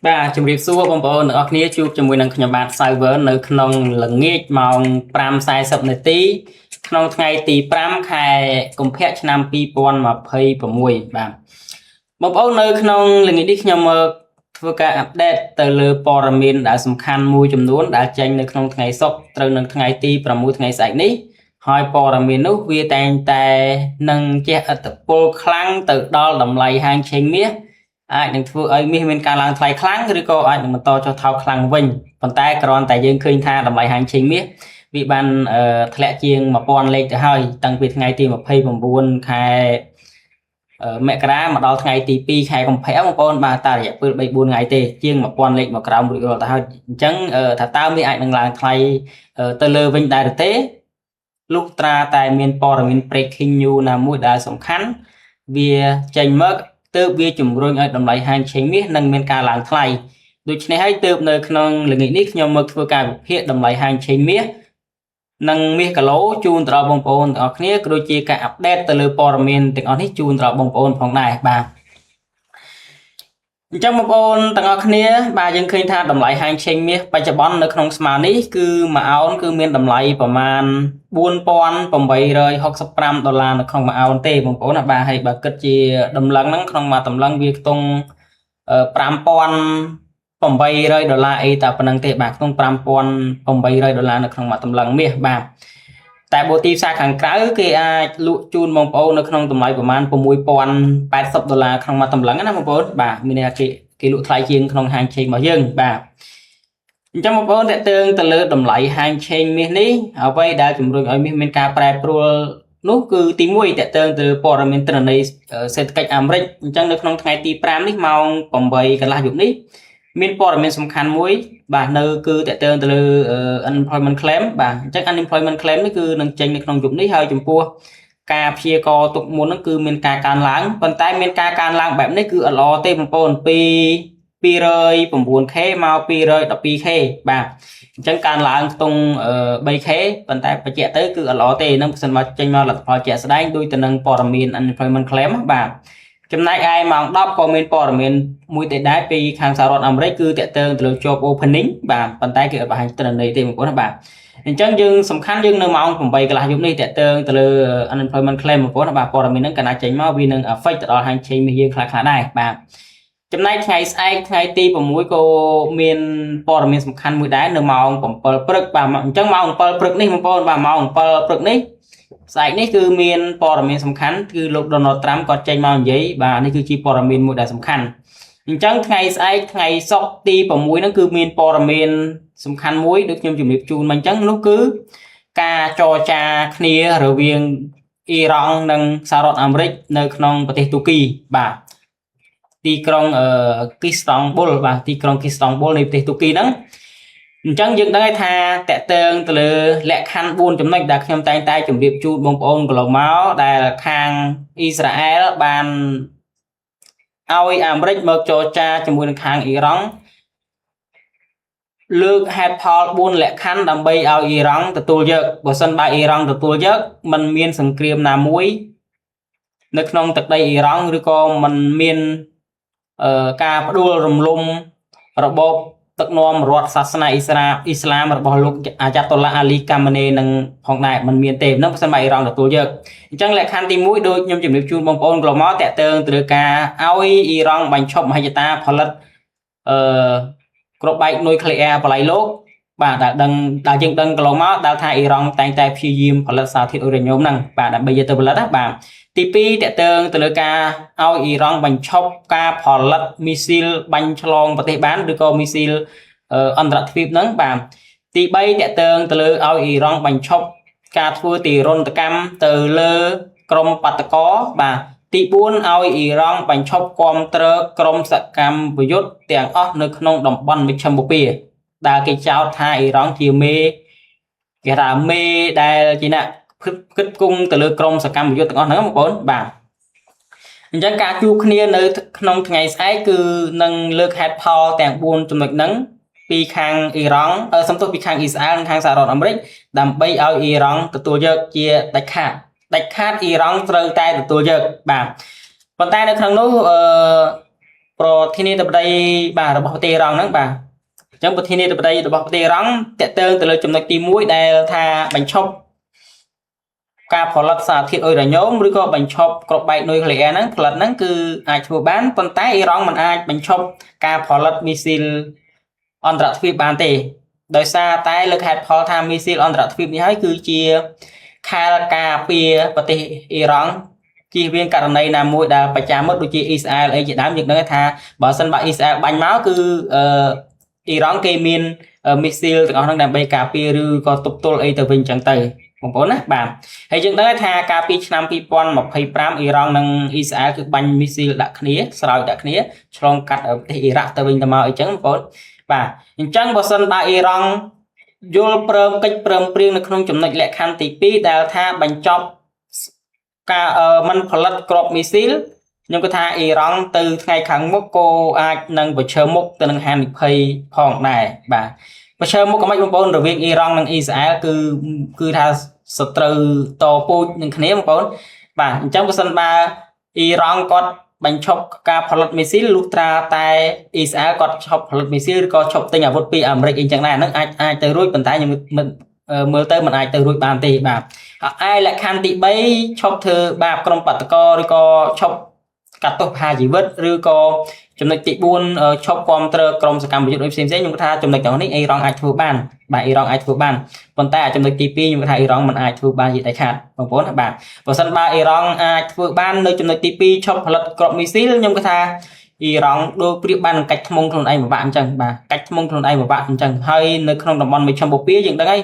បាទជំរាបសួរបងប្អូនទាំងអស់គ្នាជួបជាមួយនឹងខ្ញុំបាទ Server នៅក្នុងល្ងាចម៉ោង5:40នាទីក្នុងថ្ងៃទី5ខែកុម្ភៈឆ្នាំ2026បាទបងប្អូននៅក្នុងល្ងាចនេះខ្ញុំមកធ្វើការ update ទៅលើព័ត៌មានដែលសំខាន់មួយចំនួនដែលចេញនៅក្នុងថ្ងៃសុក្រត្រូវនឹងថ្ងៃទី6ថ្ងៃស្អែកនេះហើយព័ត៌មាននោះវាតែងតែនឹងជះឥទ្ធិពលខ្លាំងទៅដល់តម្លៃហាងឆេងមាស អាចនឹងធ្វើឲ្យមាសមានការឡើងថ្លៃខ្លាំងឬក៏អាចនឹងបន្តចុះថោកខ្លាំងវិញប៉ុន្តែគ្រាន់តែយើងឃើញថាតម្លៃហាងឆេងមាសវាបានធ្លាក់ជាង1000លេខទៅហើយតាំងពីថ្ងៃទី29ខែមករាមកដល់ថ្ងៃទី2ខែកុម្ភៈបងប្អូនបាទតែរយៈពេល3 4ថ្ងៃទេជាង1000លេខមកក្រោមរួចរាល់ទៅហើយអញ្ចឹងថាតើមាសអាចនឹងឡើងថ្លៃទៅលើវិញដែរឬទេលុះត្រាតែមានព័ត៌មាន breaking news ណាមួយដែលសំខាន់វាចេញមកទើបវាជំរុញឲ្យតម្លៃហាងឆេងមាសនឹងមានការឡើងថ្លៃដូច្នេះហើយទើបនៅក្នុងល្ងាចនេះខ្ញុំមកធ្វើការវិភាគតម្លៃហាងឆេងមាសនិងមាសគីឡូជូនទៅដល់បងប្អូនទាំងអស់គ្នាក៏ដូចជាការ update ទៅលើព័ត៌មានទាំងអស់នេះជូនទៅដល់បងប្អូនផងដែរបាទអញ្ចឹងបងប្អូនទាំងអស់គ្នាបាទយើងឃើញថាតម្លៃហាងឆេងមាសបច្ចុប្បន្ននៅក្នុងស្មានេះគឺមួយអោនគឺមានតម្លៃប្រមាណ4865ដុល្លារនៅក្នុងមួយអោនទេបងប្អូនណាបាទហើយបើគិតជាតម្លឹងហ្នឹងក្នុងមួយតម្លឹងវាខ្ទង់5800ដុល្លារអីតែប៉ុណ្្នឹងទេបាទក្នុង5800ដុល្លារនៅក្នុងមួយតម្លឹងមាសបាទតែបើទីផ្សារខាងក្រៅគេអាចលក់ជូនបងប្អូននៅក្នុងតម្លៃប្រមាណ6080ដុល្លារក្នុងមួយតម្លឹងណាបងប្អូនបាទមានន័យថាគេគេលក់ថ្លៃជាងក្នុងហាងឆេងរបស់យើងបាទអញ្ចឹងបងប្អូនតើតើទៅលើតម្លៃហាងឆេងមាសនេះអ្វីដែលជំរុញឲ្យមាសមានការប្រែប្រួលនោះគឺទី1តើតើទៅព័ត៌មានទិន្នន័យសេដ្ឋកិច្ចអាមេរិកអញ្ចឹងនៅក្នុងថ្ងៃទី5នេះម៉ោង8កន្លះយប់នេះមានព័ត៌មានសំខាន់មួយបាទនៅគឺតើតើទៅលើ unemployment claim បាទអញ្ចឹង unemployment claim នេះគឺនឹងចេញនៅក្នុងយប់នេះហើយចំពោះការព្យាករទុកមុនហ្នឹងគឺមានការកើនឡើងប៉ុន្តែមានការកើនឡើងបែបនេះគឺអត់ល្អទេបងប្អូនពី 209K មក 212K បាទអញ្ចឹងកើនឡើងខ្ទង់ 3K ប៉ុន្តែបញ្ជាក់ទៅគឺអត់ល្អទេនឹងបើសិនមកចេញមកលទ្ធផលជាក់ស្ដែងដូចទៅនឹងព័ត៌មាន unemployment claim បាទចំណែកឯម៉ោង10ក៏មានព័ត៌មានមួយទៀតដែរពីខាងសហរដ្ឋអាមេរិកគឺតាក់ទងទៅលើ job opening បាទប៉ុន្តែគេអត់បង្ហាញទិន្នន័យទេបងប្អូនណាបាទអញ្ចឹងយើងសំខាន់យើងនៅម៉ោង8កន្លះយប់នេះតាក់ទងទៅលើ unemployment claim បងប្អូនបាទព័ត៌មានហ្នឹងកាលណាចេញមកវានឹង affect ទៅដល់ហាងឆេងមាសយើងខ្លះៗដែរបាទចំណែកថ្ងៃស្អែកថ្ងៃទី6ក៏មានព័ត៌មានសំខាន់មួយដែរនៅម៉ោង7ព្រឹកបាទអញ្ចឹងម៉ោង7ព្រឹកនេះបងប្អូនបាទម៉ោង7ព្រឹកនេះស្អែកនេះគឺមានព័ត៌មានសំខាន់គឺលោក Donald Trump គាត់ចេញមកនិយាយបាទនេះគឺជាព័ត៌មានមួយដែលសំខាន់អញ្ចឹងថ្ងៃស្អែកថ្ងៃសុក្រទី6ហ្នឹងគឺមានព័ត៌មានសំខាន់មួយដូចខ្ញុំជម្រាបជូនមកអញ្ចឹងនោះគឺការចរចាគ្នារវាងអ៊ីរ៉ង់និងសហរដ្ឋអាមេរិកនៅក្នុងប្រទេសទូគីបាទទីក្រុងគីស្តង់ប៊ុលបាទទីក្រុងគីស្តង់ប៊ុលនៃប្រទេសទូគីហ្នឹងអញ្ចឹងយើងដឹងហើយថាតកតើងទៅលើលក្ខខណ្ឌ4ចំណុចដែលខ្ញុំតែងតែជម្រាបជូនបងប្អូនកន្លងមកដែលខាងអ៊ីស្រាអែលបានឲ្យអាមេរិកមកចរចាជាមួយនឹងខាងអ៊ីរ៉ង់លើកហេតុផល4លក្ខខណ្ឌដើម្បីឲ្យអ៊ីរ៉ង់ទទួលយកបើសិនបើអ៊ីរ៉ង់ទទួលយកมันមានសង្គ្រាមណាមួយនៅក្នុងទឹកដីអ៊ីរ៉ង់ឬក៏มันមានការផ្ដួលរំលំរបបដឹកនាំរដ្ឋសាសនាអ៊ីស្រាអ៊ីស្លាមរបស់លោកអាយ៉ាតូឡាអាលីកាម៉ានេនឹងផងដែរมันមានទេនឹងបើសិនបើអ៊ីរ៉ង់ទទួលយកអញ្ចឹងលក្ខខណ្ឌទី1ដូចខ្ញុំជម្រាបជូនបងប្អូនកន្លងមកតកតើងទៅការឲ្យអ៊ីរ៉ង់បញ្ឈប់មហិច្ឆតាផលិតអឺគ្រាប់បែកនុយក្លេអ៊ែរបល័យលោកបាទដែលដឹងដែលយើងដឹងកន្លងមកដែលថាអ៊ីរ៉ង់តែងតែព្យាយាមផលិតសារធាតុអ៊ុយរ៉ាញ៉ូមហ្នឹងបាទដើម្បីយកទៅផលិតណាបាទទី2តកតើងទៅលើការឲ្យអ៊ីរ៉ង់បញ្ឈប់ការផលិតមីស៊ីលបាញ់ឆ្លងប្រទេសបានឬក៏មីស៊ីលអន្តរទ្វីបហ្នឹងបាទទី3តកតើងទៅលើឲ្យអ៊ីរ៉ង់បញ្ឈប់ការធ្វើទារុណកម្មទៅលើក្រុមបាតកោបាទទី4ឲ្យអ៊ីរ៉ង់បញ្ឈប់គាំទ្រក្រុមសកម្មយុទ្ធទាំងអស់នៅក្នុងតំបន់មជ្ឈិមបូព៌ាដែលគេចោទថាអ៊ីរ៉ង់ជាមេគេថាមេដែលជាអ្នកគិតគង់ទៅលើក្រុមសកម្មយុទ្ធទាំងអស់ហ្នឹងបងប្អូនបាទអញ្ចឹងការជួបគ្នានៅក្នុងថ្ងៃស្អែកគឺនឹងលើកហេតុផលទាំង4ចំណុចហ្នឹងពីខាងអ៊ីរ៉ង់សំទោសពីខាងអ៊ីស្រាអែលនិងខាងសហរដ្ឋអាមេរិកដើម្បីឲ្យអ៊ីរ៉ង់ទទួលយកជាដាច់ខាតដាច់ខាតអ៊ីរ៉ង់ត្រូវតែទទួលយកបាទប៉ុន្តែនៅក្នុងនោះអឺ ប្រធានាធិបតីបាទរបស់ប្រទេសអ៊ីរ៉ង់ហ្នឹងបាទអញ្ចឹងប្រធានាធិបតីរបស់ប្រទេសអ៊ីរ៉ង់តាក់ទងទៅលើចំណុចទី1ដែលថាបញ្ឈប់ការផលិតសារធាតុអ៊ុយរ៉ាញ៉ូមឬក៏បញ្ឈប់គ្រាប់បែកនុយក្លេអ៊ែរហ្នឹងផលិតហ្នឹងគឺអាចធ្វើបានប៉ុន្តែអ៊ីរ៉ង់មិនអាចបញ្ឈប់ការផលិតមីស៊ីលអន្តរទ្វីបបានទេដោយសារតែលើកហេតុផលថាមីស៊ីលអន្តរទ្វីបនេះហើយគឺជាខែលការពារប្រទេសអ៊ីរ៉ង់ជៀសវាងករណីណាមួយដែលប្រចាំមកដូចជាអ៊ីស្រាអែលអីជាដើមយើងដឹងថាបើសិនបើអ៊ីស្រាអែលបាញ់មកគឺអឺអ៊ីរ៉ង់គេមានមីស៊ីលទាំងអស់ហ្នឹងដើម្បីការពារឬក៏ទប់ទល់អីទៅវិញចឹងទៅបងប្អូនណាបាទហើយយើងដឹងថាកាលពីឆ្នាំ2025អ៊ីរ៉ង់និងអ៊ីស្រាអែលគឺបាញ់មីស៊ីលដាក់គ្នាស្រោចដាក់គ្នាឆ្លងកាត់ប្រទេសអ៊ីរ៉ាក់ទៅវិញទៅមកអីចឹងបងប្អូនបាទអញ្ចឹងបើសិនបើអ៊ីរ៉ង់យល់ព្រមកិច្ចព្រមព្រៀងនៅក្នុងចំណុចលក្ខខណ្ឌទី2ដែលថាបញ្ចប់ការមិនផលិតគ្រាប់មីស៊ីលខ្ញុំគិតថាអ៊ីរ៉ង់ទៅថ្ងៃខាងមុខក៏អាចនឹងប្រឈមមុខទៅនឹងហានិភ័យផងដែរបាទប្រឈមមុខក៏មិនបងប្អូនរវាងអ៊ីរ៉ង់និងអ៊ីស្រាអែលគឺគឺថាសត្រូវតពូជនឹងគ្នាបងប្អូនបាទអញ្ចឹងបើសិនបើអ៊ីរ៉ង់គាត់បញ្ឈប់ការផលិតមីស៊ីលលុះត្រាតែអ៊ីស្រាអែលគាត់ឈប់ផលិតមីស៊ីលឬក៏ឈប់ទិញអាវុធពីអាមេរិកអីចឹងដែរហ្នឹងអាចអាចទៅរួចប៉ុន្តែខ្ញុំមិនមើលទៅមិនអាចទៅរួចបានទេបាទឯលក្ខខណ្ឌទី3ឈប់ធ្វើបាបក្រុមបាតុករឬក៏ឈប់កាត់ទោសប្រហារជីវិតឬក៏ចំណុចទី4ឈប់គ្រប់គ្រងក្រុមសកម្មយុទ្ធផ្សេងៗខ្ញុំថាចំណុចទាំងនេះអ៊ីរ៉ង់អាចធ្វើបានបាទអ៊ីរ៉ង់អាចធ្វើបានប៉ុន្តែចំណុចទី2ខ្ញុំថាអ៊ីរ៉ង់មិនអាចធ្វើបានជាដាច់ខាតបងប្អូនបាទបើសិនបើអ៊ីរ៉ង់អាចធ្វើបាននៅចំណុចទី2ឈប់ផលិតគ្រាប់មីស៊ីលខ្ញុំគិតថាអ៊ីរ៉ង់ដូចប្រៀបបាននឹងកាច់ធ្មងខ្លួនឯងពិបាកអញ្ចឹងបាទកាច់ធ្មងខ្លួនឯងពិបាកអញ្ចឹងហើយនៅក្នុងតំបន់មជ្ឈិមបូព៌ាយើងដឹងហើយ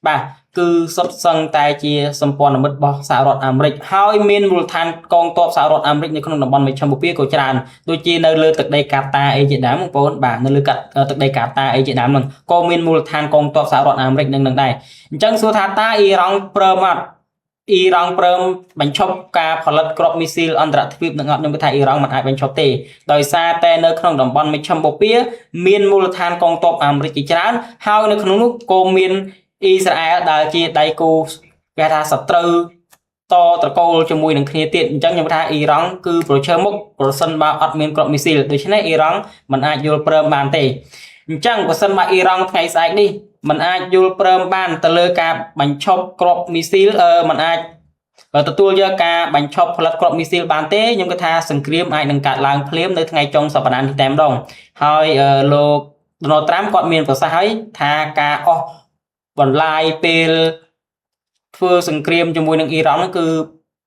បាទគឺសុទ្ធសឹងតែជាសម្ព័ន្ធមិត្តរបស់សហរដ្ឋអាមេរិកហើយមានមូលដ្ឋានកងទ័ពសហរដ្ឋអាមេរិកនៅក្នុងតំបន់មជ្ឈិមបូព៌ាក៏ច្រើនដូចជានៅលើទឹកដីកាតាអីជាដើមបងប្អូនបាទនៅលើទឹកដីកាតាអីជាដើមហ្នឹងក៏មានមូលដ្ឋានកងទ័ពសហរដ្ឋអាមេរិកនឹងនឹងដែរអញ្ចឹងសួរថាតើអ៊ីរ៉ង់ព្រមអត់អ៊ីរ៉ង់ព្រមបញ្ឈប់ការផលិតគ្រាប់មីស៊ីលអន្តរទ្វីបនឹងអត់ខ្ញុំគិតថាអ៊ីរ៉ង់មិនអាចបញ្ឈប់ទេដោយសារតែនៅក្នុងតំបន់មជ្ឈិមបូព៌ាមានមូលដ្ឋានកងទ័ពអាមេរិកជាច្រើនហើយនៅក្នុងនោះក៏មានអ៊ីស្រាអែលដែលជាដៃគូគេថាសត្រូវតត្រកូលជាមួយនឹងគ្នាទៀតអញ្ចឹងខ្ញុំថាអ៊ីរ៉ង់គឺប្រឈមមុខប្រសិនបើអត់មានគ្រាប់មីស៊ីលដូច្នេះអ៊ីរ៉ង់មិនអាចយល់ព្រមបានទេអញ្ចឹងប្រសិនបើអ៊ីរ៉ង់ថ្ងៃស្អែកនេះមិនអាចយល់ព្រមបានទៅលើការបញ្ឈប់គ្រាប់មីស៊ីលមិនអាចទទួលយកការបញ្ឈប់ផលិតគ្រាប់មីស៊ីលបានទេខ្ញុំគិតថាសង្គ្រាមអាចនឹងកើតឡើងភ្លាមនៅថ្ងៃចុងសប្តាហ៍នេះតែម្ដងហើយលោកដូណាល់ត្រាំគាត់មានប្រសាសន៍ហើយថាការអស់បន្លាយពេលធ្វើសង្គ្រាមជាមួយនឹងអ៊ីរ៉ង់ហ្នឹងគឺ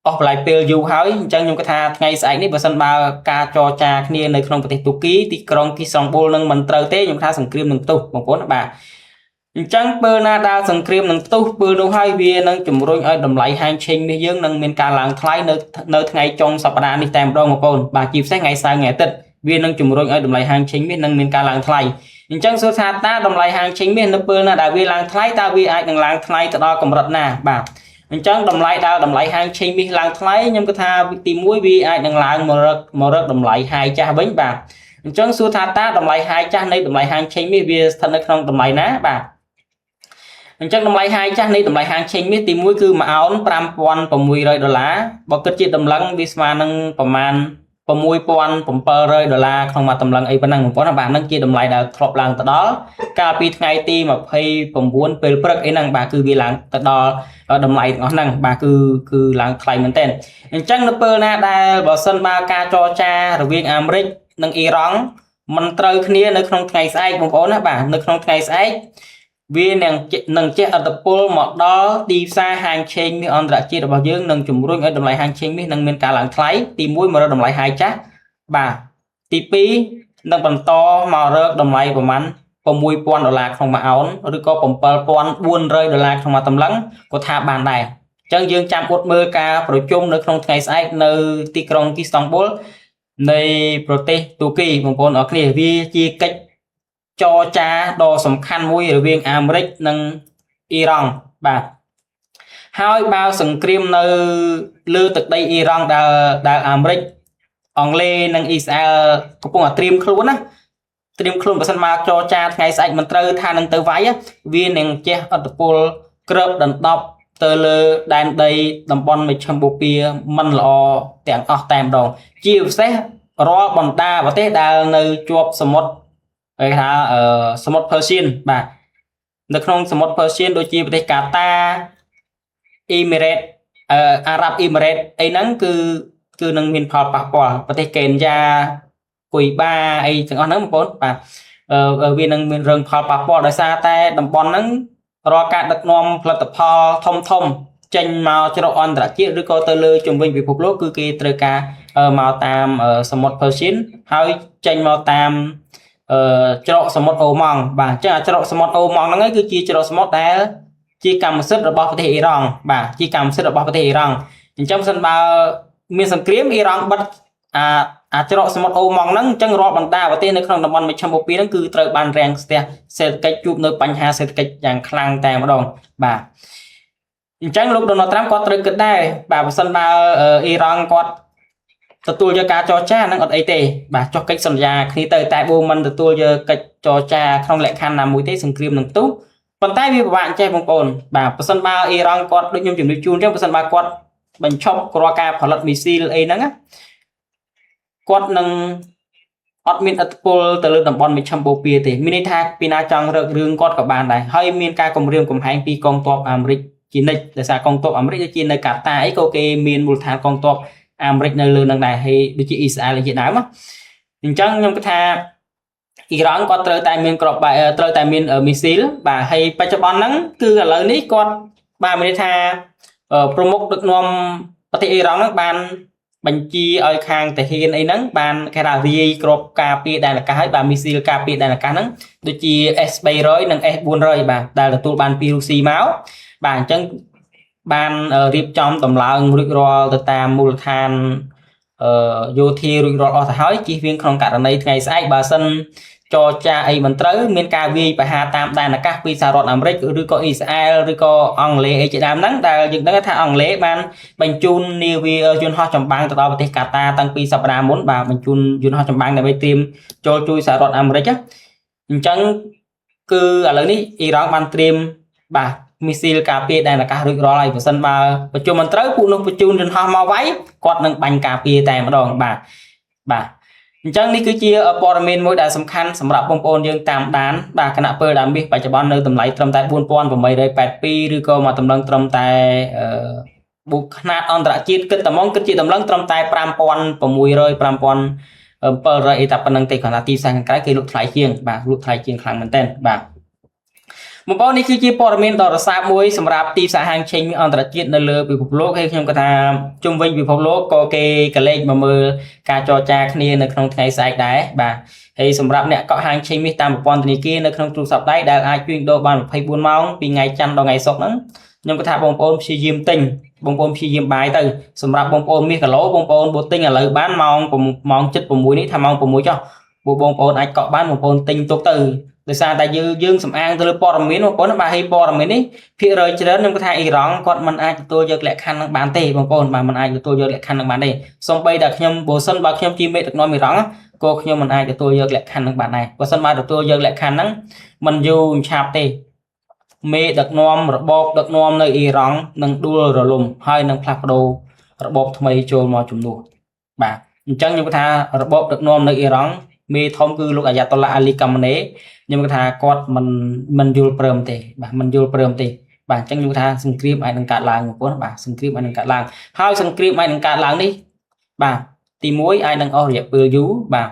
អស់បន្លាយពេលយូរហើយអញ្ចឹងខ្ញុំគិតថាថ្ងៃស្អែកនេះបើសិនបើការចរចាគ្នានៅក្នុងប្រទេសទូគីទីក្រុងគីសង់ប៊ុលនឹងមិនត្រូវទេខ្ញុំថាសង្គ្រាមនឹងផ្ទុះបងប្អូនបាទអញ្ចឹងពេលណាដែលសង្គ្រាមនឹងផ្ទុះពេលនោះហើយវានឹងជំរុញឲ្យតម្លៃហាងឆេងមាសយើងនឹងមានការឡើងថ្លៃនៅនៅថ្ងៃចុងសប្តាហ៍នេះតែម្ដងបងប្អូនបាទជាពិសេសថ្ងៃសៅរ៍ថ្ងៃអាទិត្យវានឹងជំរុញឲ្យតម្លៃហាងឆេងមាសនឹងមានការឡើងថ្លៃអញ្ចឹងសួរថាតើតម្លៃហាងឆេងមាសនៅពេលណាដែលវាឡើងថ្លៃតើវាអាចនឹងឡើងថ្លៃទៅដល់កម្រិតណាបាទអញ្ចឹងតម្លៃដែលតម្លៃហាងឆេងមាសឡើងថ្លៃខ្ញុំគិតថាទី1វាអាចនឹងឡើងមករកមករកតម្លៃ high ចាស់វិញបាទអញ្ចឹងសួរថាតើតម្លៃ high ចាស់នៃតម្លៃហាងឆេងមាសវាស្ថិតនៅក្នុងតម្លៃណាបាទអញ្ចឹងតម្លៃ high ចាស់នៃតម្លៃហាងឆេងមាសទី1គឺ1អោន5600ដុល្លារបើគិតជាតម្លឹងវាស្មើនឹងប្រមាណ6700ដុល្លារក្នុងមួយតម្លឹងអីប៉ុណ្ណឹងបងប្អូនបាទហ្នឹងជាតម្លៃដែលធ្លាប់ឡើងទៅដល់កាលពីថ្ងៃទី29ពេលព្រឹកអីហ្នឹងបាទគឺវាឡើងទៅដល់តម្លៃទាំងអស់ហ្នឹងបាទគឺគឺឡើងថ្លៃមែនទែនអញ្ចឹងនៅពេលណាដែលបើសិនបើការចរចារវាងអាមេរិកនិងអ៊ីរ៉ង់មិនត្រូវគ្នានៅក្នុងថ្ងៃស្អែកបងប្អូនណាបាទនៅក្នុងថ្ងៃស្អែកវានឹងនឹងជះឥទ្ធិពលមកដល់ទីផ្សារហាងឆេងមាសអន្តរជាតិរបស់យើងនឹងជំរុញឲ្យតម្លៃហាងឆេងមាសនឹងមានការឡើងថ្លៃទី1មករកតម្លៃ high ចាស់បាទទី2នឹងបន្តមករកតម្លៃប្រមាណ6000ដុល្លារក្នុងមួយអោនឬក៏7400ដុល្លារក្នុងមួយតម្លឹងក៏ថាបានដែរអញ្ចឹងយើងចាំអត់មើលការប្រជុំនៅក្នុងថ្ងៃស្អែកនៅទីក្រុងគីស្តង់ប៊ុលនៃប្រទេសទូគីបងប្អូនអរគ្នាវាជាកិច្ចចរចាដ៏សំខាន់មួយរវាងអាមេរិកនិងអ៊ីរ៉ង់បាទហើយបើសង្គ្រាមនៅលើទឹកដីអ៊ីរ៉ង់ដែលដែលអាមេរិកអង់គ្លេសនិងអ៊ីស្រាអែលកំពុងតែត្រៀមខ្លួនណាត្រៀមខ្លួនបើសិនមកចរចាថ្ងៃស្អែកមិនត្រូវថានឹងទៅវាយវានឹងជះឥទ្ធិពលក្របដណ្ដប់ទៅលើដែនដីតំបន់មជ្ឈិមបូព៌ាមិនល្អទាំងអស់តែម្ដងជាពិសេស រាល់បណ្ដាប្រទេសដែលនៅជាប់សមុទ្រគេថាសមុទ្រ Persian បាទនៅក្នុងសមុទ្រ Persian ដូចជាប្រទេសកាតាអ៊ីមីរ៉េតអារ៉ាប់អ៊ីមីរ៉េតអីហ្នឹងគឺនឹងមានផលប៉ះពាល់ប្រទេសកេនយ៉ាគុយបាអីទាំងអស់ហ្នឹងបងប្អូនបាទវានឹងមានរឿងផលប៉ះពាល់ដោយសារតែតំបន់ហ្នឹងរាល់ការដឹកនាំផលិតផលធំធំចេញមកច្រកអន្តរជាតិឬក៏ទៅលើជំវិញពិភពលោកគឺគេត្រូវការមកតាមសមុទ្រ Persian ហើយចេញមកតាមច្រកសមុទ្រអូម៉ង់បាទអញ្ចឹងអាច្រកសមុទ្រអូម៉ង់ហ្នឹងគឺជាច្រកសមុទ្រដែលជាកម្មសិទ្ធិរបស់ប្រទេសអ៊ីរ៉ង់បាទជាកម្មសិទ្ធិរបស់ប្រទេសអ៊ីរ៉ង់អញ្ចឹងសិនបើមានសង្គ្រាមអ៊ីរ៉ង់បិទអាច្រកសមុទ្រអូម៉ង់ហ្នឹងអញ្ចឹងរាល់បណ្ដាប្រទេសនៅក្នុងតំបន់មជ្ឈិមបូព៌ាហ្នឹងគឺត្រូវបានរាំងស្ទះសេដ្ឋកិច្ចជួបនៅបញ្ហាសេដ្ឋកិច្ចយ៉ាងខ្លាំងតែម្ដងបាទអញ្ចឹងលោកដូណាល់ត្រាំគាត់ត្រូវគិតដែរបាទបើសិនបើអ៊ីរ៉ង់គាត់ទទួលយកការចរចាហ្នឹងអត់អីទេបាទចុះកិច្ចសន្យាគ្នាទៅតែបើមិនទទួលយកកិច្ចចរចាក្នុងលក្ខខណ្ឌណាមួយទេសង្គ្រាមនឹងផ្ទុះប៉ុន្តែវាពិបាកចេះបងប្អូនបាទបើសិនបើអ៊ីរ៉ង់គាត់ដូចខ្ញុំជម្រាបជូនអញ្ចឹងបើសិនបើគាត់បញ្ឈប់រាល់ការផលិតមីស៊ីលអីហ្នឹងណាគាត់នឹងអត់មានឥទ្ធិពលទៅលើតំបន់មជ្ឈិមបូព៌ាទេមានន័យថាពីណាចង់រករឿងគាត់ក៏បានដែរហើយមានការគម្រាមកំហែងពីកងទ័ពអាមេរិកជានិច្ចដោយសារកងទ័ពអាមេរិកដូចជានៅកាតាអីក៏គេមានមូលដ្ឋានកងទ័ពអាមេរិកនៅលើនឹងដែរហើយដូចជាអ៊ីស្រាអែលជាដើមអញ្ចឹងខ្ញុំគិតថាអ៊ីរ៉ង់គាត់ត្រូវតែមានក្របបែត្រូវតែមានមីស៊ីលបាទហើយបច្ចុប្បន្នហ្នឹងគឺឥឡូវនេះគាត់បាទមានន័យថាប្រមុខដឹកនាំប្រទេសអ៊ីរ៉ង់ហ្នឹងបានបញ្ជាឲ្យខាងទាហានអីហ្នឹងបានគេថារាយក្របការពារដែនអាកាសហើយបាទមីស៊ីលការពារដែនអាកាសហ្នឹងដូចជា S300 និង S400 បាទដែលទទួលបានពីរុស្ស៊ីមកបាទអញ្ចឹងបានរៀបចំតម្លើងរួចរាល់ទៅតាមមូលដ្ឋានយោធារួចរាល់អស់ទៅហើយជៀសវាងក្នុងករណីថ្ងៃស្អែកបើសិនចរចាអីមិនត្រូវមានការវាយប្រហារតាមដែនអាកាសពីសហរដ្ឋអាមេរិកឬក៏អ៊ីស្រាអែលឬក៏អង់គ្លេសអីជាដើមហ្នឹងដែលយើងដឹងថាអង់គ្លេសបានបញ្ជូននាវាយន្តហោះចម្បាំងទៅដល់ប្រទេសកាតាតាំងពីសប្តាហ៍មុនបាទបញ្ជូនយន្តហោះចម្បាំងដើម្បីត្រៀមចូលជួយសហរដ្ឋអាមេរិកអញ្ចឹងគឺឥឡូវនេះអ៊ីរ៉ង់បានត្រៀមបាទមីស៊ីលការពារដែនអាកាសរួចរាល់ហើយបើសិនបើប្រជុំមិនត្រូវពួកនោះបញ្ជូនយន្តហោះមកវាយគាត់នឹងបាញ់ការពារតែម្ដងបាទបាទអញ្ចឹងនេះគឺជាព័ត៌មានមួយដែលសំខាន់សម្រាប់បងប្អូនយើងតាមដានបាទគណៈពេលដែលមាសបច្ចុប្បន្ននៅតម្លៃត្រឹមតែ4882ឬក៏មកតម្លឹងត្រឹមតែបុកខ្នាតអន្តរជាតិគិតតែមកគិតជាតម្លឹងត្រឹមតែ5600 5700អីតែប៉ុណ្្នឹងទេគ្រាន់តែទីផ្សារខាងក្រៅគេលក់ថ្លៃជាងបាទលក់ថ្លៃជាងខ្លាំងមែនទែនបាទបងប្អូននេះគឺជាព័ត៌មានដ៏រសើបមួយសម្រាប់ទីផ្សារហាងឆេងអន្តរជាតិនៅលើពិភពលោកហើយខ្ញុំគាត់ថាជុំវិញពិភពលោកក៏គេកលេចមកមើលការចរចាគ្នានៅក្នុងថ្ងៃស្អែកដែរបាទហើយសម្រាប់អ្នកកក់ហាងឆេងមាសតាមប្រព័ន្ធធនាគារនៅក្នុងទូរស័ព្ទដៃដែលអាចជួញដូរបាន24ម៉ោងពីថ្ងៃច័ន្ទដល់ថ្ងៃសុក្រហ្នឹងខ្ញុំគាត់ថាបងប្អូនព្យាយាមទិញបងប្អូនព្យាយាមបាយទៅសម្រាប់បងប្អូនមាសគីឡូបងប្អូនបើទិញឥឡូវបានម៉ោងម៉ោង7:06នេះថាម៉ោង6ចុះបងប្អូនអាចកក់បានបងប្អូនទិញទុកទៅដោយសារតែយើងសំអាងទៅលើព័ត៌មានបងប្អូនបាទហើយព័ត៌មាននេះភាគរយច្រើនខ្ញុំគាត់ថាអ៊ីរ៉ង់គាត់មិនអាចទទួលយកលក្ខខណ្ឌនឹងបានទេបងប្អូនបាទមិនអាចទទួលយកលក្ខខណ្ឌនឹងបានទេសូម្បីតែខ្ញុំបើសិនបើខ្ញុំជាមេដឹកនាំអ៊ីរ៉ង់ក៏ខ្ញុំមិនអាចទទួលយកលក្ខខណ្ឌនឹងបានដែរបើសិនបើទទួលយកលក្ខខណ្ឌហ្នឹងមិនយូរឆាប់ទេមេដឹកនាំរបបដឹកនាំនៅអ៊ីរ៉ង់នឹងដួលរលំហើយនឹងផ្លាស់ប្ដូររបបថ្មីចូលមកជំនួសបាទអញ្ចឹងខ្ញុំគាត់ថារបបដឹកនាំនៅអ៊ីរ៉ង់មេធំគឺលោកអាយ៉ាតុលឡាអាលីកាម៉ាណេខ្ញុំគាត់ថាគាត់មិនយល់ព្រមទេបាទមិនយល់ព្រមទេបាទអញ្ចឹងខ្ញុំថាសង្គ្រាមអាចនឹងកើតឡើងបងប្អូនបាទសង្គ្រាមអាចនឹងកើតឡើងហើយសង្គ្រាមអាចនឹងកើតឡើងនេះបាទទី1អាចនឹងអស់រយៈពេលយូរបាទ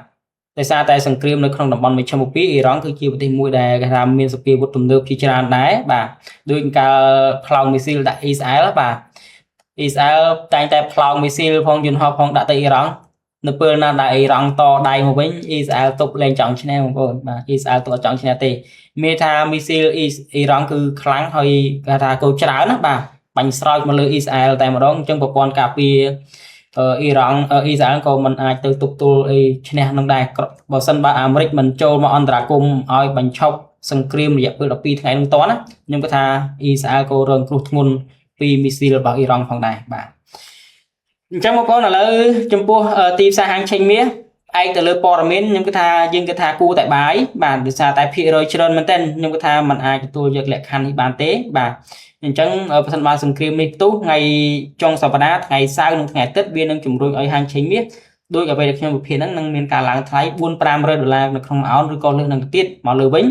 ដោយសារតែសង្គ្រាមនៅក្នុងតំបន់មជ្ឈិមបូព៌ាអ៊ីរ៉ង់គឺជាប្រទេសមួយដែលគេថាមានសព្វាវុធទំនើបជាច្រើនដែរបាទដូចកាលផ្លោងមីស៊ីលដាក់អ៊ីស្រាអែលបាទអ៊ីស្រាអែលតែងតែផ្លោងមីស៊ីលផងយន្តហោះផងដាក់ទៅអ៊ីរ៉ង់នៅពេលណាដែលអ៊ីរ៉ង់តដៃមកវិញអ៊ីស្រាអែលទប់លែងចង់ឈ្នះបងប្អូនបាទអ៊ីស្រាអែលទប់អត់ចង់ឈ្នះទេមានថាមីស៊ីលអ៊ីរ៉ង់គឺខ្លាំងហើយគេថាកូច្រើនណាបាទបាញ់ស្រោចមកលើអ៊ីស្រាអែលតែម្ដងអញ្ចឹងប្រព័ន្ធការពារអ៊ីរ៉ង់អ៊ីស្រាអែលក៏មិនអាចទៅទប់ទល់អីឈ្នះនឹងដែរបើសិនបើអាមេរិកមិនចូលមកអន្តរាគមន៍ឲ្យបញ្ឈប់សង្គ្រាមរយៈពេល12ថ្ងៃនឹងតណាខ្ញុំគាត់ថាអ៊ីស្រាអែលក៏រងគ្រោះធ្ងន់ពីមីស៊ីលរបស់អ៊ីរ៉ង់ផងដែរបាទអញ្ចឹងបងប្អូនឥឡូវចំពោះទីផ្សារហាងឆេងមាសផ្អែកទៅលើព័ត៌មានខ្ញុំគិតថាយើងគិតថាគួរតែបាយបាទដោយសារតែភាគរយច្រើនមែនទែនខ្ញុំគិតថាมันអាចទទួលយកលក្ខខណ្ឌនេះបានទេបាទអញ្ចឹងប្រសិនបើសង្គ្រាមនេះផ្ទុះថ្ងៃចុងសប្តាហ៍ថ្ងៃសៅរ៍និងថ្ងៃអាទិត្យវានឹងជំរុញឲ្យហាងឆេងមាស ដោយអ្វីដែលខ្ញុំវិភាគហ្នឹងនឹងមានការឡើងថ្លៃ4 500ដុល្លារនៅក្នុងមួយអោនឬក៏លើសនឹងទៅទៀតមកលើវិញ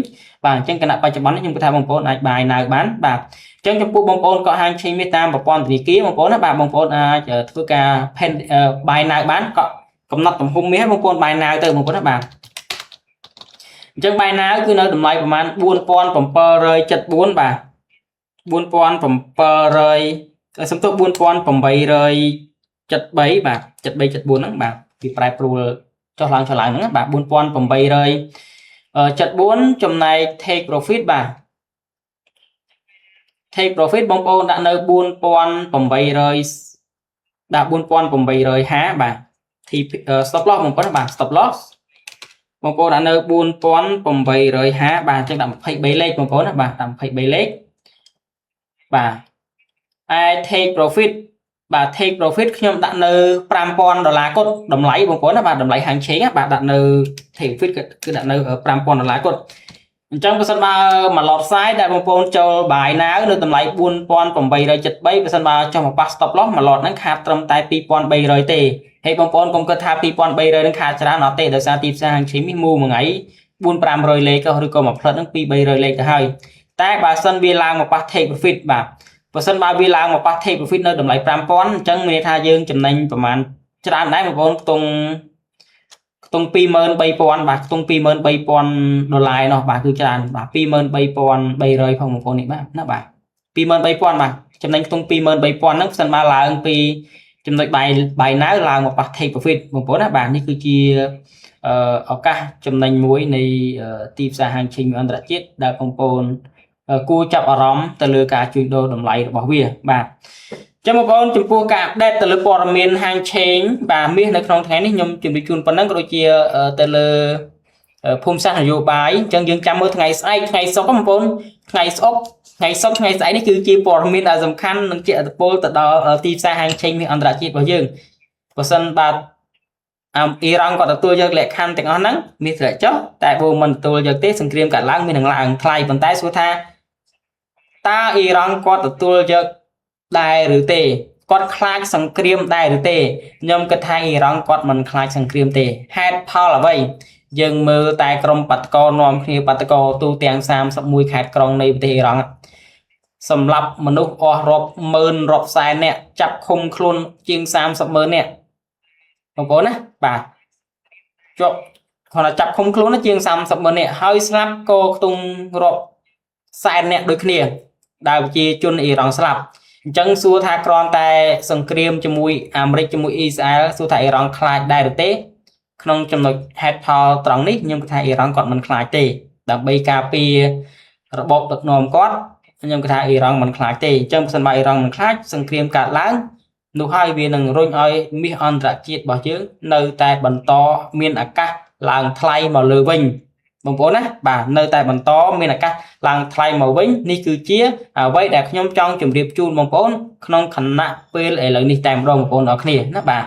បាទអញ្ចឹងគណៈបច្ចុប្បន្ននេះខ្ញុំគិតថាបងប្អូនអាច buy now បានបាទអញ្ចឹងចំពោះបងប្អូនកក់ហាងឆេងមាសតាមប្រព័ន្ធធនាគារបងប្អូនណាបាទបងប្អូនអាចធ្វើការ pen buy now បានកក់កំណត់ទំហំមាសបងប្អូន buy now ទៅបងប្អូនណាបាទអញ្ចឹង buy now គឺនៅតម្លៃប្រហែល4774បាទ4700សំទោស4873បាទ7374ហ្នឹងបាទវាប្រែប្រួលចុះឡើងចុះឡើងហ្នឹងបាទ4874ចំណែក take profit បាទ take profit បងប្អូនដាក់នៅ4800ដាក់4850បាទ TP stop loss បងប្អូនបាទ stop loss បងប្អូនដាក់នៅ4850បាទអញ្ចឹងដាក់23លេខបងប្អូនណាបាទដាក់23លេខបាទឯ take profit បាទ take profit ខ្ញុំដាក់នៅ5000ដុល្លារគត់តម្លៃបងប្អូនណាបាទតម្លៃហាងឆេងបាទដាក់នៅ take profit គឺដាក់នៅ5000ដុល្លារគត់អញ្ចឹងបើសិនបើមួយ lot size ដែលបងប្អូនចូល buy now នៅតម្លៃ4873បើសិនបើចុះមកប៉ះ stop loss មួយ lot ហ្នឹងខាតត្រឹមតែ2300ទេហើយបងប្អូនកុំគិតថា2300ហ្នឹងខាតច្រើនអត់ទេដោយសារទីផ្សារហាងឆេងនេះមូមួយថ្ងៃ4 500លេខឬក៏មួយផ្លិតហ្នឹង2 300លេខទៅហើយតែបើសិនវាឡើងមកប៉ះ take profit បាទបើសិនបើវាឡើងមកប៉ះ take profit នៅតម្លៃ5000អញ្ចឹងមានន័យថាយើងចំណេញប្រហែលច្រើនដែរបងប្អូនខ្ទង់ខ្ទង់23000បាទខ្ទង់23000ដុល្លារនោះបាទគឺច្រើនបាទ23300ផងបងប្អូននេះបាទណាបាទ23000បាទចំណេញខ្ទង់23000ហ្នឹងសិនបើឡើងពីចំណុច buy buy now ឡើងមកប៉ះ take profit បងប្អូនណាបាទនេះគឺជាឱកាសចំណេញមួយនៃទីផ្សារហាងឆេងអន្តរជាតិដែលបងប្អូនគួរចាប់អារម្មណ៍ទៅលើការជួញដូរតម្លៃរបស់វាបាទចឹងបងប្អូនចំពោះការ update ទៅលើព័ត៌មានហាងឆេងបាទមាសនៅក្នុងថ្ងៃនេះខ្ញុំជម្រាបជូនប៉ុណ្ណឹងក៏ដូចជាទៅលើភូមិសាស្ត្រនយោបាយអញ្ចឹងយើងចាំមើលថ្ងៃស្អែកថ្ងៃសុក្របងប្អូនថ្ងៃស្អុកថ្ងៃសុក្រថ្ងៃស្អែកនេះគឺជាព័ត៌មានដែលសំខាន់និងជាឥទ្ធិពលទៅដល់ទីផ្សារហាងឆេងមាសអន្តរជាតិរបស់យើងបើសិនបាទអ៊ីរ៉ង់ក៏ទទួលយកលក្ខខណ្ឌទាំងអស់ហ្នឹងមាសធ្លាក់ចុះតែបើមិនទទួលយកទេសង្គ្រាមកើតឡើងមាននឹងឡើងថ្លៃប៉ុន្តែសួរថាតើអ៊ីរ៉ង់គាត់ទទួលយកដែរឬទេគាត់ខ្លាចសង្គ្រាមដែរឬទេខ្ញុំគិតថាអ៊ីរ៉ង់គាត់មិនខ្លាចសង្គ្រាមទេហេតុផលអ្វីយើងមើលតែក្រុមបាតកោនាំគ្នាបាតកោទូទាំង31ខេត្តក្រុងនៃប្រទេសអ៊ីរ៉ង់សម្រាប់មនុស្សអស់រាប់ម៉ឺនរាប់សែននាក់ចាប់ឃុំខ្លួនជាង30ម៉ឺននាក់បងប្អូនណាបាទជាប់គាត់ចាប់ឃុំខ្លួនជាង30ម៉ឺននាក់ហើយស្លាប់ក៏ខ្ទង់រាប់សែននាក់ដូចគ្នាដែលប្រជាជនអ៊ីរ៉ង់ស្លាប់អញ្ចឹងសួរថាគ្រាន់តែសង្គ្រាមជាមួយអាមេរិកជាមួយអ៊ីស្រាអែលសួរថាអ៊ីរ៉ង់ខ្លាចដែរឬទេក្នុងចំណុចហេតុផលត្រង់នេះខ្ញុំគិតថាអ៊ីរ៉ង់គាត់មិនខ្លាចទេដើម្បីការពាររបបដឹកនាំគាត់ខ្ញុំគិតថាអ៊ីរ៉ង់មិនខ្លាចទេអញ្ចឹងបើសិនបើអ៊ីរ៉ង់មិនខ្លាចសង្គ្រាមកើតឡើងនោះហើយវានឹងរុញឲ្យមាសអន្តរជាតិរបស់យើងនៅតែបន្តមានឱកាសឡើងថ្លៃមកលើវិញបងប្អូនណាបាទនៅតែបន្តមានឱកាសឡើងថ្លៃមកវិញនេះគឺជាអ្វីដែលខ្ញុំចង់ជម្រាបជូនបងប្អូនក្នុងខណៈពេលឥឡូវនេះតែម្ដងបងប្អូនអរគ្នាណាបាទ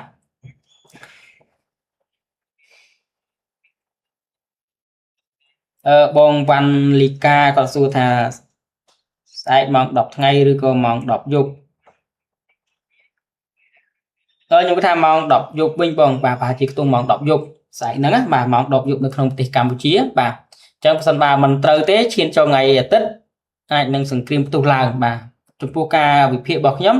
អឺបងវ៉ាន់លីកាក៏សួរថាស្អែកម៉ោង10ថ្ងៃឬក៏ម៉ោង10យប់តើខ្ញុំគិតថាម៉ោង10យប់វិញបងបាទប្រហែលជាខ្ទង់ម៉ោង10យប់ស្អែកហ្នឹងណាបាទម៉ោង10យប់នៅក្នុងប្រទេសកម្ពុជាបាទអញ្ចឹងបើសិនបើមិនត្រូវទេឈានចូលថ្ងៃអាទិត្យអាចនឹងសង្គ្រាមផ្ទុះឡើងបាទចំពោះការវិភាគរបស់ខ្ញុំ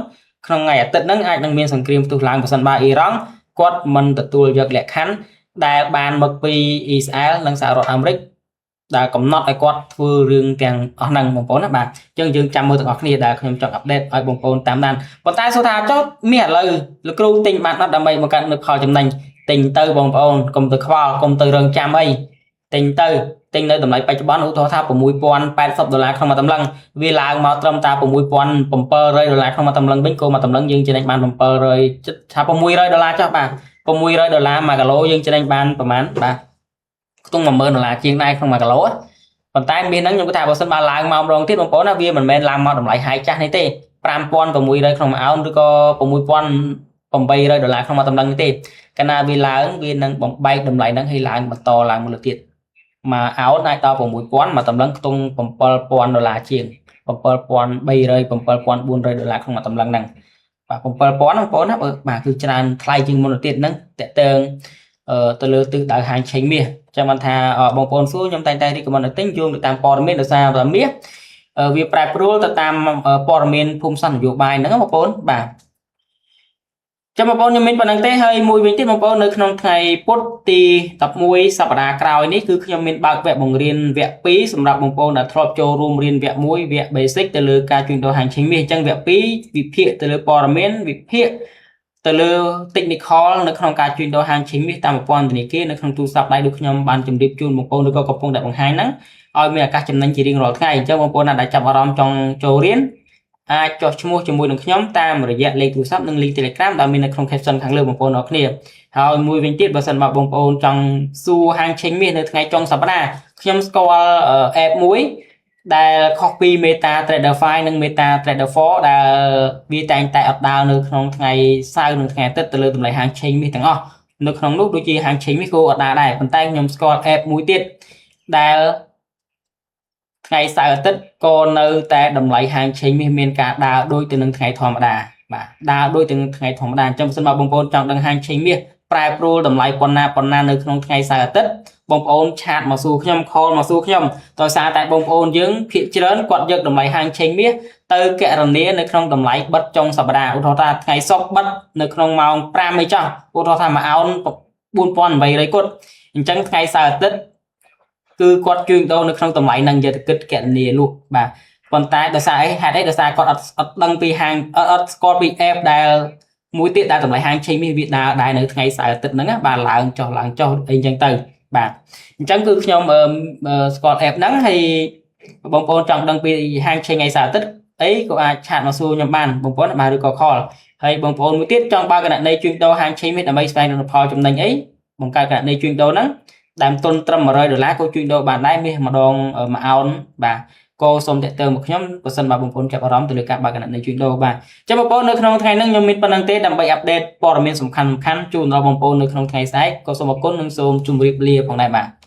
ក្នុងថ្ងៃអាទិត្យហ្នឹងអាចនឹងមានសង្គ្រាមផ្ទុះឡើងបើសិនបើអ៊ីរ៉ង់គាត់មិនទទួលយកលក្ខខណ្ឌដែលបានមកពីអ៊ីស្រាអែលនិងសហរដ្ឋអាមេរិកដែលកំណត់ឲ្យគាត់ធ្វើរឿងទាំងអស់ហ្នឹងបងប្អូនណាបាទអញ្ចឹងយើងចាំមើលទាំងអស់គ្នាដែលខ្ញុំចង់ update ឲ្យបងប្អូនតាមដានប៉ុន្តែសួរថាចុះមានឥឡូវលោកគ្រូទិញបានអត់ដើម្បីបង្កើតនូវផលចំណេញទិញទៅបងប្អូនកុំទៅខ្វល់កុំទៅរងចាំអីទិញទៅទិញនៅតម្លៃបច្ចុប្បន្នឧទាហរណ៍ថា6080ដុល្លារក្នុងមួយតម្លឹងវាឡើងមកត្រឹមតែ6700ដុល្លារក្នុងមួយតម្លឹងវិញក៏មួយតម្លឹងយើងចំណេញបាន700ថា600ដុល្លារចុះបាទ600ដុល្លារ1គីឡូយើងចំណេញបានប្រហែលបាទខ្ទង់10000ដុល្លារជាងដែរក្នុង1គីឡូប៉ុន្តែមាសហ្នឹងខ្ញុំគិតថាបើសិនបើឡើងមកម្ដងទៀតបងប្អូនណាវាមិនមែនឡើងមកតម្លៃហាយចាស់នេះទេ5600ក្នុងមួយអោនឬក៏6800ដុល្លារក្នុងមួយតម្លឹងទេកាលណាវាឡើងវានឹងបំបែកតម្លៃហ្នឹងឲ្យឡើងបន្តឡើងមកលើទៀតមួយអោនអាចដល់6000មួយតម្លឹងខ្ទង់7000ដុល្លារជាង7300 7400ដុល្លារក្នុងមួយតម្លឹងហ្នឹងប បាទ7000បងប្អូនណាបាទគឺច្រើនថ្លៃជាងមុនទៅទៀតហ្នឹងតកតើងទៅលើទិសដៅហាងឆេងមាសចាំបានថាបងប្អូនសួរខ្ញុំតែងតែ recommend ឲ្យទិញយោងទៅតាមព័ត៌មានដោយសារតែមាសវាប្រែប្រួលទៅតាមព័ត៌មានភូមិសាស្ត្រនយោបាយហ្នឹងបងប្អូនបាទចាំបងប្អូនខ្ញុំមានប៉ុណ្្នឹងទេហើយមួយវិញទៀតបងប្អូននៅក្នុងថ្ងៃពុធទី11សប្តាហ៍ក្រោយនេះគឺខ្ញុំមានបើកវគ្គបង្រៀនវគ្គ2សម្រាប់បងប្អូនដែលធ្លាប់ចូលរួមរៀនវគ្គ1វគ្គ basic ទៅលើការជួញដូរហាងឆេងមាសអញ្ចឹងវគ្គ2វិភាគទៅលើព័ត៌មានវិភាគទៅលើ technical នៅក្នុងការជួញដូរហាងឆេងមាសតាមប្រព័ន្ធធនាគារនៅក្នុងទូរស័ព្ទដៃដូចខ្ញុំបានជម្រាបជូនបងប្អូនឬក៏កំពុងតែបង្ហាញហ្នឹងឲ្យមានឱកាសចំណេញជារៀងរាល់ថ្ងៃអញ្ចឹងបងប្អូនណាដែលចាប់អារម្មណ៍ចង់ចូលរៀនអាចចុះឈ្មោះជាមួយនឹងខ្ញុំតាមរយៈលេខទូរស័ព្ទនិង link Telegram ដែលមាននៅក្នុង caption ខាងលើបងប្អូនអរគ្នាហើយមួយវិញទៀតបើសិនបើបងប្អូនចង់សួរហាងឆេងមាសនៅថ្ងៃចុងសប្តាហ៍ខ្ញុំស្គាល់ app មួយដែលខុសពី Meta Trader 5និង Meta Trader 4ដែលវាតែងតែអត់ដើរនៅក្នុងថ្ងៃសៅរ៍និងថ្ងៃអាទិត្យទៅលើតម្លៃហាងឆេងមាសទាំងអស់នៅក្នុងនោះដូចជាហាងឆេងមាសក៏អត់ដើរដែរប៉ុន្តែខ្ញុំស្គាល់ app មួយទៀតដែលថ្ងៃសៅរ៍អាទិត្យក៏នៅតែតម្លៃហាងឆេងមាសមានការដើរដូចទៅនឹងថ្ងៃធម្មតាបាទដើរដូចទៅនឹងថ្ងៃធម្មតាអញ្ចឹងបើសិនបើបងប្អូនចង់ដឹងហាងឆេងមាសប្រែប្រួលតម្លៃប៉ុណ្ណាប៉ុណ្ណានៅក្នុងថ្ងៃសៅរ៍អាទិត្យបងប្អូន chat មកសួរខ្ញុំ call មកសួរខ្ញុំដោយសារតែបងប្អូនយើងភាគច្រើនគាត់យកតម្លៃហាងឆេងមាសទៅកណនានៅក្នុងតម្លៃបិទចុងសប្តាហ៍ឧទាហរណ៍ថាថ្ងៃសុក្របិទនៅក្នុងម៉ោង5អីចោះឧទាហរណ៍ថាមួយអោន4800គត់អញ្ចឹងថ្ងៃសៅរ៍អាទិត្យគឺគាត់ជួញដូរនៅក្នុងតម្លៃហ្នឹងយកទៅគិតកណនាលក់បាទប៉ុន្តែដោយសារអីហេតុអីដោយសារគាត់អត់អត់ដឹងពីហាងអត់អត់ស្គាល់ពី app ដែលមួយទៀតដែលតម្លៃហាងឆេងមាសវាដើរដែរនៅថ្ងៃសៅរ៍អាទិត្យហ្នឹងបាទឡើងចុះឡើងចុះអីចឹងទៅបាទអញ្ចឹងគឺខ្ញុំស្គាល់ app ហ្នឹងហើយបងប្អូនចង់ដឹងពីហាងឆេងថ្ងៃសៅរ៍អាទិត្យអីក៏អាច chat មកសួរខ្ញុំបានបងប្អូនបាទឬក៏ call ហើយបងប្អូនមួយទៀតចង់បើកគណនីជួញដូរហាងឆេងមាសដើម្បីស្វែងរកផលចំណេញអីបង្កើតគណនីជួញដូរហ្នឹងដើមទុនត្រឹម100ដុល្លារក៏ជួញដូរបានដែរមាសម្ដងមួយអោនបាទក៏សូមតាក់ទងមកខ្ញុំបើសិនបើបងប្អូនចាប់អារម្មណ៍ទៅលើការបើកគណនីជួញដូរបាទចឹងបងប្អូននៅក្នុងថ្ងៃនេះខ្ញុំមានប៉ុណ្្នឹងទេដើម្បី update ព័ត៌មានសំខាន់ៗជូនដល់បងប្អូននៅក្នុងថ្ងៃស្អែកក៏សូមអរគុណនិងសូមជម្រាបលាផងដែរបាទ។